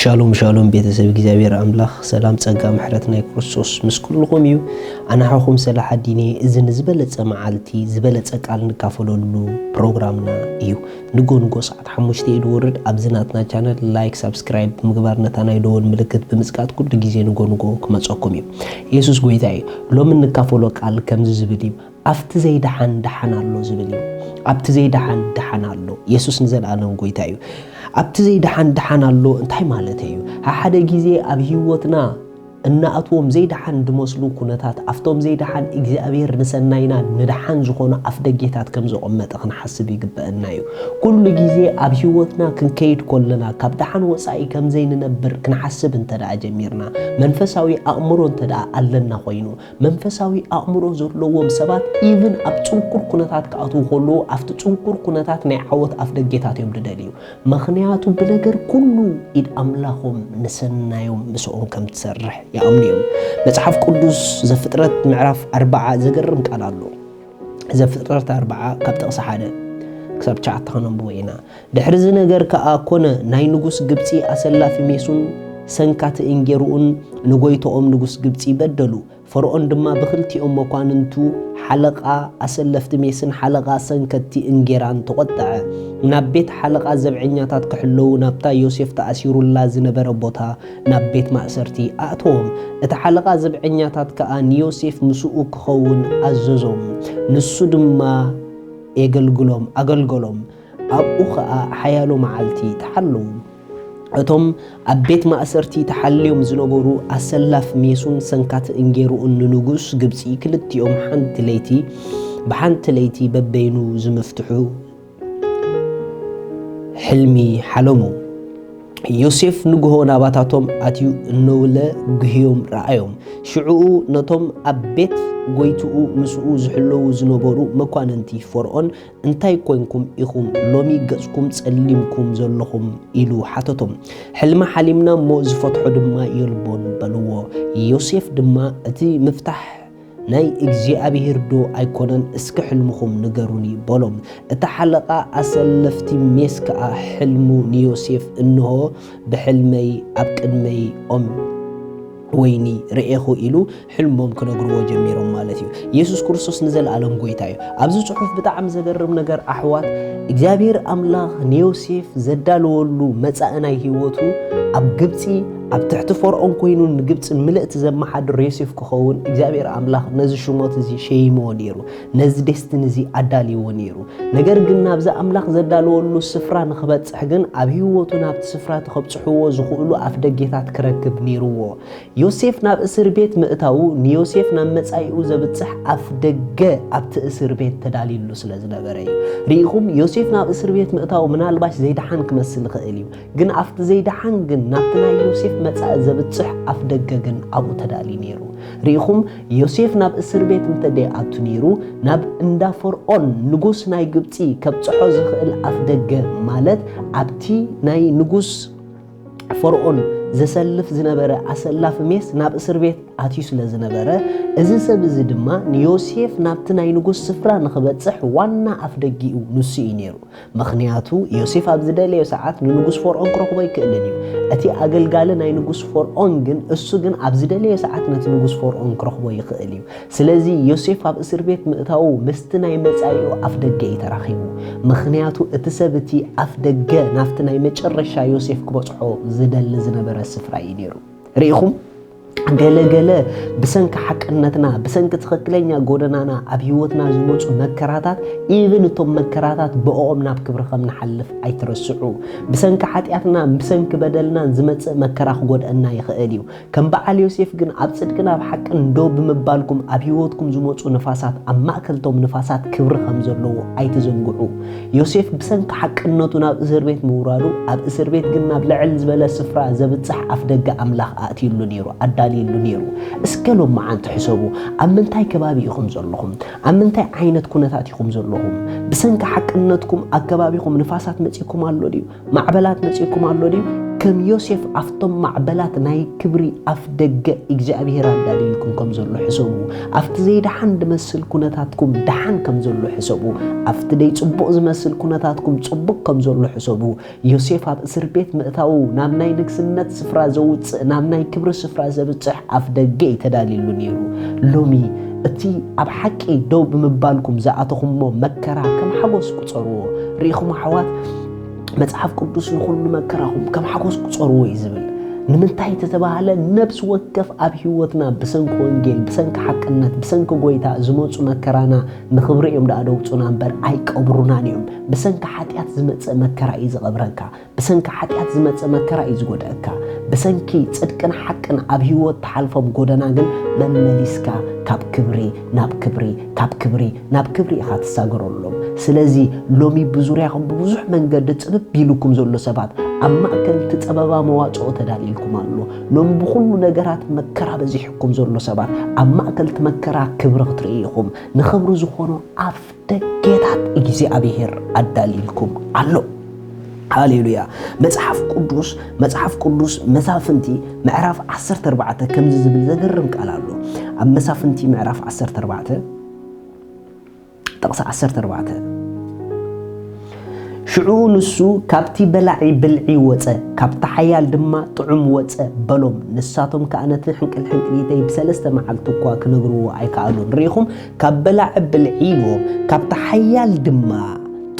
ሻሎም ሻሎም ቤተሰብ እግዚኣብሔር ኣምላኽ ሰላም ጸጋ ምሕረት ናይ ክርስቶስ ምስ ኩልኹም እዩ። ኣናሓኹም ሰላሓዲን እየ። እዚ ንዝበለጸ መዓልቲ ዝበለጸ ቃል ንካፈለሉ ፕሮግራምና እዩ። ንጎ ንጎ ሰዓት ሓሙሽተ እዩ ዝወርድ። ኣብዚ ናትና ቻነል ላይክ ሳብስክራይብ ብምግባር ነታ ናይ ደወል ምልክት ብምጽቃጥ ኩሉ ግዜ ንጎ ንጎ ክመጸኩም እዩ። የሱስ ጎይታ እዩ። ሎሚ ንካፈሎ ቃል ከምዚ ዝብል እዩ። ኣብቲ ዘይደሓን ደሓን ኣሎ ዝብል እዩ። ኣብቲ ዘይደሓን ደሓን ኣሎ። የሱስ ንዘለኣለም ጎይታ እዩ። ኣብቲ ዘይደሓን ደሓን ኣሎ እንታይ ማለት እዩ? ሓደ ግዜ ኣብ ህይወትና እናኣትዎም ዘይደሓን ዝመስሉ ኩነታት ኣብቶም ዘይደሓን እግዚኣብሔር ንሰናይና ንደሓን ዝኾኑ ኣፍ ደጌታት ከም ዘቐመጠ ክንሓስብ ይግበአና እዩ። ኩሉ ግዜ ኣብ ህይወትና ክንከይድ ከለና ካብ ደሓን ወፃኢ ከም ዘይንነብር ክንሓስብ እንተ ደኣ ጀሚርና፣ መንፈሳዊ ኣእምሮ እንተ ደኣ ኣለና ኮይኑ፣ መንፈሳዊ ኣእምሮ ዘለዎም ሰባት ኢቭን ኣብ ጽንኩር ኩነታት ክኣትዉ ከለዉ ኣብቲ ጽንኩር ኩነታት ናይ ዓወት ኣፍ ደጌታት እዮም ዝደልዩ። ምኽንያቱ ብነገር ኩሉ ኢድ ኣምላኾም ንሰናዮም ምስኦም ከም ትሰርሕ ይኣምኑ እዮም። መጽሓፍ ቅዱስ ዘፍጥረት ምዕራፍ ኣርባዓ ዘገርም ቃል ኣሎ። ዘፍጥረት ኣርባዓ ካብ ጥቕሲ ሓደ ክሳብ ትሽዓተ ከነንብቦ ኢና። ድሕሪ እዚ ነገር ከኣ ኮነ፣ ናይ ንጉስ ግብጺ ኣሰላፊ ሜሱን ሰንካቲ እንጌርኡን ንጎይትኦም ንጉስ ግብጺ በደሉ። ፈርኦን ድማ ብኽልቲኦም መኳንንቱ ሓለቓ ኣሰለፍቲ ሜስን ሓለቓ ሰንከቲ እንጌራን ተቖጥዐ። ናብ ቤት ሓለቓ ዘብዐኛታት ክሕለዉ ናብታ ዮሴፍ ተኣሲሩላ ዝነበረ ቦታ ናብ ቤት ማእሰርቲ ኣእተዎም። እቲ ሓለቓ ዘብዐኛታት ከኣ ንዮሴፍ ምስኡ ክኸውን ኣዘዞም። ንሱ ድማ የገልግሎም ኣገልገሎም። ኣብኡ ኸኣ ሓያሎ መዓልቲ ተሓለዉ። እቶም ኣብ ቤት ማእሰርቲ ተሓልዮም ዝነበሩ ኣሰላፍ ሜሱን ሰንካቲ እንጌርኡን ንንጉስ ግብጺ ክልቲኦም ሓንቲ ለይቲ ብሓንቲ ለይቲ በበይኑ ዝምፍትሑ ሕልሚ ሓለሙ። ዮሴፍ ንግሆ ናባታቶም ኣትዩ እነውለ ግህዮም ረኣዮም። ሽዕኡ ነቶም ኣብ ቤት ጎይትኡ ምስኡ ዝሕለዉ ዝነበሩ መኳንንቲ ፈርኦን እንታይ ኮይንኩም ኢኹም ሎሚ ገጽኩም ጸሊምኩም ዘለኹም? ኢሉ ሓተቶም። ሕልሚ ሓሊምና እሞ ዝፈትሖ ድማ የልቦን በልዎ። ዮሴፍ ድማ እቲ ምፍታሕ ናይ እግዚኣብሔር ዶ ኣይኮነን? እስኪ ሕልምኹም ንገሩኒ በሎም። እቲ ሓለቓ ኣሰለፍቲ ሜስ ከኣ ሕልሙ ንዮሴፍ እንሆ ብሕልመይ ኣብ ቅድመይ ኦም ወይኒ ርኤኹ ኢሉ ሕልሞም ክነግርዎ ጀሚሮም ማለት እዩ። የሱስ ክርስቶስ ንዘለኣለም ጎይታ እዩ። ኣብዚ ጽሑፍ ብጣዕሚ ዘገርም ነገር ኣሕዋት እግዚኣብሔር ኣምላኽ ንዮሴፍ ዘዳለወሉ መጻኢ ናይ ህይወቱ ኣብ ግብጺ ኣብ ትሕቲ ፈርኦን ኮይኑ ንግብጺ ምልእቲ ዘመሓድር ዮሴፍ ክኸውን እግዚኣብሔር ኣምላኽ ነዚ ሽሞት እዚ ሸይምዎ ነይሩ። ነዚ ዴስቲኒ እዚ ኣዳልይዎ ነይሩ። ነገር ግን ናብዚ ኣምላኽ ዘዳለወሉ ስፍራ ንኽበጽሕ ግን ኣብ ህይወቱ ናብቲ ስፍራ እቲ ከብጽሕዎ ዝኽእሉ ኣፍ ደጌታት ክረክብ ነይርዎ። ዮሴፍ ናብ እስር ቤት ምእታዉ ንዮሴፍ ናብ መጻኢኡ ዘብጽሕ ኣፍ ደገ ኣብቲ እስር ቤት ተዳልዩሉ ስለ ዝነበረ እዩ። ርኢኹም ዮሴፍ ናብ እስር ቤት ምእታዉ ምናልባሽ ዘይደሓን ክመስል ይኽእል እዩ። ግን ኣብቲ ዘይደሓን ግን ናብቲ ናይ ዮሴፍ መጻኢ ዘብጽሕ ኣፍ ደገ ግን ኣብኡ ተዳልዩ ነይሩ። ርኢኹም ዮሴፍ ናብ እስር ቤት እንተ ደይኣቱ ነይሩ ናብ እንዳ ፈርኦን ንጉስ ናይ ግብጺ ከብጽሖ ዝኽእል ኣፍ ደገ ማለት ኣብቲ ናይ ንጉስ ፈርኦን ዘሰልፍ ዝነበረ ኣሰላፊ ሜስ ናብ እስር ቤት ኣትዩ ስለ ዝነበረ፣ እዚ ሰብ እዚ ድማ ንዮሴፍ ናብቲ ናይ ንጉስ ስፍራ ንኽበጽሕ ዋና ኣፍደጊኡ ንሱ እዩ ነይሩ። ምኽንያቱ፣ ዮሴፍ ኣብ ዝደለዮ ሰዓት ንንጉስ ፈርኦን ክረኽቦ ኣይክእልን እዩ። እቲ ኣገልጋሊ ናይ ንጉስ ፈርኦን ግን፣ እሱ ግን ኣብ ዝደለዮ ሰዓት ነቲ ንጉስ ፈርኦን ክረኽቦ ይኽእል እዩ። ስለዚ፣ ዮሴፍ ኣብ እስር ቤት ምእታዉ ምስቲ ናይ መጻኢኡ ኣፍደገ እዩ ተራኺቡ። ምኽንያቱ፣ እቲ ሰብ እቲ ኣፍደገ ናብቲ ናይ መጨረሻ ዮሴፍ ክበጽሖ ዝደሊ ዝነበረ ስፍራ እዩ ነይሩ። ርኢኹም? ገለ ገለ ብሰንኪ ሓቅነትና፣ ብሰንኪ ትኽክለኛ ጎደናና ኣብ ህይወትና ዝመጹ መከራታት፣ ኢቭን እቶም መከራታት ብእኦም ናብ ክብሪ ከም ንሓልፍ ኣይትረስዑ። ብሰንኪ ሓጢኣትና፣ ብሰንኪ በደልናን ዝመጽእ መከራ ክጎድኣና ይኽእል እዩ። ከም በዓል ዮሴፍ ግን ኣብ ጽድቅን ኣብ ሓቅን ደው ብምባልኩም ኣብ ህይወትኩም ዝመጹ ንፋሳት ኣብ ማእከል እቶም ንፋሳት ክብሪ ከም ዘለዎ ኣይትዘንግዑ። ዮሴፍ ብሰንኪ ሓቅነቱ ናብ እስር ቤት ምውራዱ፣ ኣብ እስር ቤት ግን ናብ ልዕል ዝበለ ስፍራ ዘብጽሕ ኣፍደገ ኣምላኽ ኣእትዩሉ ነይሩ፣ ኣዳልዩሉ ነይሩ። እስከ ሎመዓንቲ ሕሰቡ፣ ኣብ ምንታይ ከባቢ ኢኹም ዘለኹም? ኣብ ምንታይ ዓይነት ኩነታት ኢኹም ዘለኹም? ብሰንኪ ሓቅነትኩም ኣብ ከባቢኹም ንፋሳት መጺእኩም ኣሎ ድዩ? ማዕበላት መጺእኩም ኣሎ ድዩ? ከም ዮሴፍ ኣብቶም ማዕበላት ናይ ክብሪ ኣፍ ደገ እግዚኣብሔር ኣዳልዩልኩም ከም ዘሎ ሕሰቡ። ኣብቲ ዘይደሓን ድመስል ኩነታትኩም ደሓን ከም ዘሎ ሕሰቡ። ኣብቲ ደይ ጽቡቕ ዝመስል ኩነታትኩም ጽቡቕ ከም ዘሎ ሕሰቡ። ዮሴፍ ኣብ እስር ቤት ምእታዉ ናብ ናይ ንግስነት ስፍራ ዘውጽእ፣ ናብ ናይ ክብሪ ስፍራ ዘብጽሕ ኣፍ ደገ እዩ ተዳልዩሉ ነይሩ። ሎሚ እቲ ኣብ ሓቂ ደው ብምባልኩም ዝኣተኹሞ መከራ ከም ሓጎስ ቁጸርዎ። ርኢኹም ኣሕዋት፣ መጽሓፍ ቅዱስ ንኹሉ መከራኹም ከም ሓጎስ ቁጸርዎ እዩ ዝብል። ንምንታይ ተተባህለ፣ ነብሲ ወከፍ ኣብ ህይወትና ብሰንኪ ወንጌል፣ ብሰንኪ ሓቅነት፣ ብሰንኪ ጎይታ ዝመጹ መከራና ንኽብሪ እዮም ደኣ ደውጹና እምበር ኣይቀብሩናን እዮም። ብሰንኪ ሓጢኣት ዝመጽእ መከራ እዩ ዝቐብረካ። ብሰንኪ ሓጢኣት ዝመጽእ መከራ እዩ ዝጎድኣካ። ብሰንኪ ጽድቅን ሓቅን ኣብ ህይወት ትሓልፎም ጎደና ግን መመሊስካ ካብ ክብሪ ናብ ክብሪ፣ ካብ ክብሪ ናብ ክብሪ ኢኻ ትሳገረሎም። ስለዚ ሎሚ ብዙርያኹም ብብዙሕ መንገዲ ጽብብ ኢሉኩም ዘሎ ሰባት፣ ኣብ ማእከል እቲ ጸበባ መዋጽኦ ተዳልዩልኩም ኣሎ። ሎሚ ብኹሉ ነገራት መከራ በዚሕኩም ዘሎ ሰባት፣ ኣብ ማእከል እቲ መከራ ክብሪ ክትርእዩ ኢኹም። ንኽብሪ ዝኾኖ ኣፍ ደጌታት እግዚኣብሔር ኣዳልዩልኩም ኣሎ። ሃሌሉያ። መጽሓፍ ቅዱስ፣ መጽሓፍ ቅዱስ መሳፍንቲ ምዕራፍ ዓሰርተ ኣርባዕተ ከምዚ ዝብል ዘገርም ቃል ኣሎ። ኣብ መሳፍንቲ ምዕራፍ ዓሰርተ ኣርባዕተ ጥቕሲ ዓሰርተ ኣርባዕተ፣ ሽዑ ንሱ፣ "ካብቲ በላዒ ብልዒ ወጸ፣ ካብቲ ሓያል ድማ ጥዑም ወጸ" በሎም። ንሳቶም ከኣ ነቲ ሕንቅልሕንቅሊተይ ብሰለስተ መዓልቲ እኳ ክነግርዎ ኣይከኣሉን። ርኢኹም፣ ካብ በላዒ ብልዒ ኢልዎም፣ ካብቲ ሓያል ድማ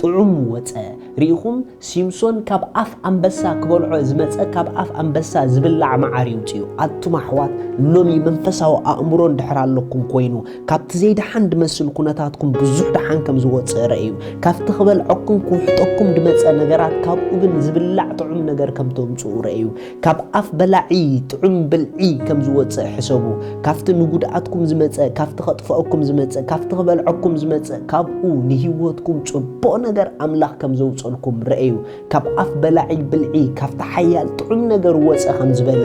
ጥዑም ወጸ። ርኢኹም፣ ሲምሶን ካብ ኣፍ ኣንበሳ ክበልዖ ዝመጸ፣ ካብ ኣፍ ኣንበሳ ዝብላዕ መዓር ይውጽእ እዩ። ኣቱም ኣሕዋት፣ ሎሚ መንፈሳዊ ኣእምሮ እንድሕር ኣለኩም ኮይኑ፣ ካብቲ ዘይደሓን ድመስል ኩነታትኩም ብዙሕ ደሓን ከም ዝወጽእ ረእዩ። ካብቲ ክበልዐኩም ክውሕጠኩም ድመጸ ነገራት፣ ካብኡ ግን ዝብላዕ ጥዑም ነገር ከም ተምጽኡ ረእዩ። ካብ ኣፍ በላዒ ጥዑም ብልዒ ከም ዝወጽእ ሕሰቡ። ካብቲ ንጉድኣትኩም ዝመጸ፣ ካብቲ ከጥፍአኩም ዝመጸ፣ ካብቲ ክበልዐኩም ዝመጸ፣ ካብኡ ንህይወትኩም ጽቡቕ ነገር ኣምላኽ ከም ዘውጸልኩም ረእዩ። ካብ ኣፍ በላዒ ብልዒ፣ ካብቲ ሓያል ጥዑም ነገር ወጸ ከም ዝበለ፣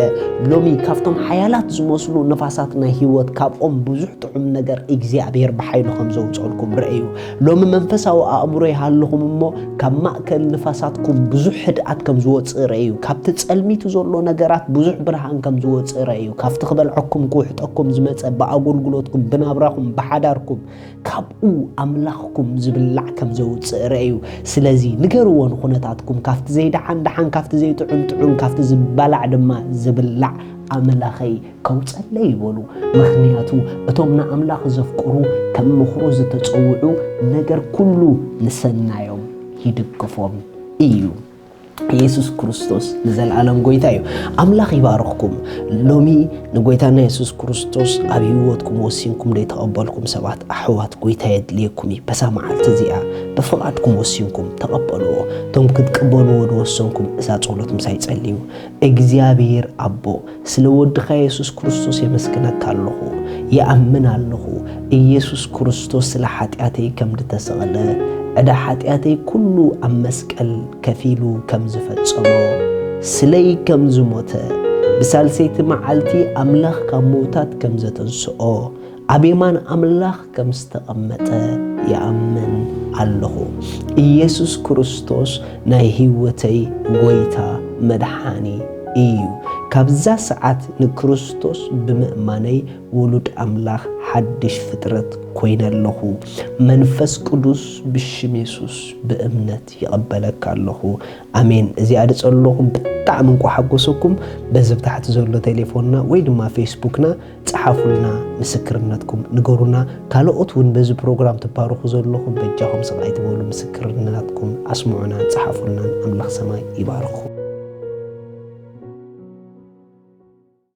ሎሚ ካብቶም ሓያላት ዝመስሉ ነፋሳት ናይ ህይወት፣ ካብኦም ብዙሕ ጥዑም ነገር እግዚኣብሔር ብሓይሉ ከም ዘውጸልኩም ረእዩ። ሎሚ መንፈሳዊ ኣእምሮ ይሃልኹም እሞ፣ ካብ ማእከል ንፋሳትኩም ብዙሕ ህድኣት ከም ዝወጽእ ረእዩ። ካብቲ ጸልሚቱ ዘሎ ነገራት ብዙሕ ብርሃን ከም ዝወጽእ ረእዩ። ካብቲ ክበልዐኩም ክውሕጠኩም ዝመጸ፣ ብኣገልግሎትኩም፣ ብናብራኹም፣ ብሓዳርኩም፣ ካብኡ ኣምላኽኩም ዝብላዕ ከም ዘውጽእ ረእዩ። ስለዚ ንገርዎ ንኹነታትኩም፣ ካብቲ ዘይደሓን ደሓን፣ ካብቲ ዘይጥዑም ጥዑም፣ ካብቲ ዝባላዕ ድማ ዝብላዕ ኣምላኸይ ከውጸለይ ይበሉ። ምኽንያቱ እቶም ንኣምላኽ ዘፍቅሩ፣ ከም ምኽሩ ዝተጸውዑ፣ ነገር ኩሉ ንሰናዮም ይድግፎም እዩ። ኢየሱስ ክርስቶስ ንዘለኣለም ጎይታ እዩ። ኣምላኽ ይባርኽኩም። ሎሚ ንጎይታና የሱስ ክርስቶስ ኣብ ህይወትኩም ወሲንኩም ዘይተቐበልኩም ሰባት፣ ኣሕዋት፣ ጎይታ የድልየኩም እዩ። በዛ መዓልቲ እዚኣ ብፍቓድኩም ወሲንኩም ተቐበልዎ። እቶም ክትቅበልዎ ዝወሰንኩም እዛ ጸሎት ምሳይ ጸልዩ። እግዚኣብሔር ኣቦ፣ ስለ ወድኻ የሱስ ክርስቶስ የመስግነካ ኣለኹ። ይኣምን ኣለኹ፣ ኢየሱስ ክርስቶስ ስለ ሓጢኣተይ ከም ዝተሰቕለ፣ ዕዳ ሓጢኣተይ ኩሉ ኣብ መስቀል ከፊሉ ከም ዝፈጸሞ፣ ስለይ ከም ዝሞተ፣ ብሳልሰይቲ መዓልቲ ኣምላኽ ካብ ምውታት ከም ዘተንስኦ፣ ኣብ የማን ኣምላኽ ከም ዝተቐመጠ ይኣምን ኣለኹ። ኢየሱስ ክርስቶስ ናይ ህይወተይ ጎይታ መድሓኒ እዩ። ካብዛ ሰዓት ንክርስቶስ ብምእማነይ ውሉድ ኣምላኽ ሓድሽ ፍጥረት ኮይነ ኣለኹ። መንፈስ ቅዱስ ብሽም የሱስ ብእምነት ይቐበለካ ኣለኹ። ኣሜን። እዚኣ ድጸለኹም ብጣዕሚ እንኳ ሓጎሰኩም። በዚ ብታሕቲ ዘሎ ቴሌፎንና ወይ ድማ ፌስቡክና ጸሓፉልና፣ ምስክርነትኩም ንገሩና። ካልኦት እውን በዚ ፕሮግራም ትባረኹ ዘለኹም በጃኹም ስቕ ኣይትበሉ፣ ምስክርነታትኩም ኣስምዑናን ጸሓፉልናን። ኣምላኽ ሰማይ ይባርኽኩም።